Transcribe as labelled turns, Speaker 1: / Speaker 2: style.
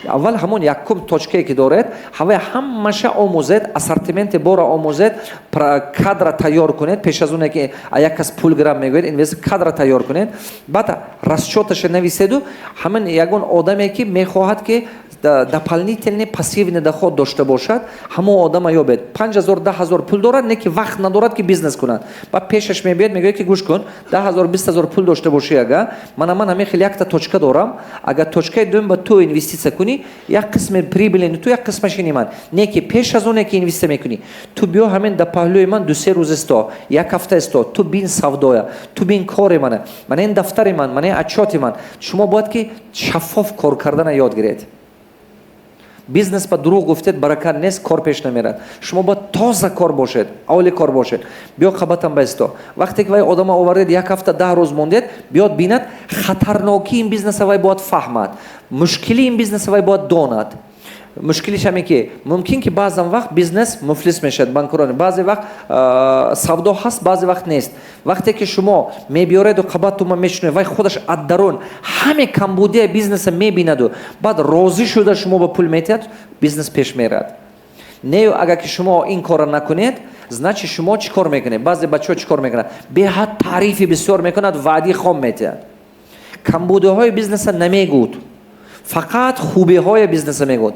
Speaker 1: Аввал ҳамон якум точкае, ки доред, ҳавай ҳамаша омӯзед, ассортименти бора омӯзед, кадра тайёр кунед. Пеш аз оне ки як кас пул гирам мегӯяд, инвестор, кадра тайёр кунед, баъд расчёташа нависеду ҳамин ягон одаме, ки мехоҳад, ки дополнительный пассивный доход дошта бошад, ҳамон одама ёбед. 5000, 10 000 пул дорад, не ки вақт надорад, ки бизнес кунад. Баъд пешаш мебиёд, мегӯяд, ки гӯш кун, 10 000, 20 000 пул дошта бошӣ, ага мана ман ҳамин хел якта точка дорам, агар точкаи дуюм ба ту инвеститсия кунӣ, як қисми прибыли ту, як қисмашини ман. Не ки пеш аз оне ки инвеститсия мекунӣ, ту биё ҳамин да паҳлӯи ман 2-3 рӯз исто, як ҳафта исто, ту бин савдоя, ту бин кори мана, мана ин дафтари ман, мана ин отчёти ман. Шумо бояд ки шаффоф кор кардана ёд гиред. Бизнес ба дурӯғ гуфтед, баракат нест, кор пеш намерад. Шумо бояд тоза кор бошед, оли кор бошед. Биё, қабатам баисто. Вақте ки вай одама овардед, як ҳафта, 10 рӯз мондед, биёд, бинад хатарнокии ин бизнеса, вай бояд фаҳмад мушкили ин бизнеса, вай бояд донад мушкилиш ҳаме, ки мумкин ки баъзан вақт бизнес муфлис мешавад, банкрот, баъзе вақт савдо ҳаст, баъзе вақт нест. Вақте ки шумо мебиёреду қабатума мешунед, вай худаш аз дарун ҳаме камбудия бизнеса мебинаду баъд розӣ шуда шумо ба пул метиҳад, бизнес пеш мерад. Не, агар ки шумо ин корро накунед, значит, шумо чӣ кор мекунед? Баъзе бачаҳо чӣ кор мекунад? Беҳад таърифи бисёр мекунад, ваъди хом метиҳад, камбудиҳои бизнеса намегӯд, фақат хубиҳои бизнеса мегӯд.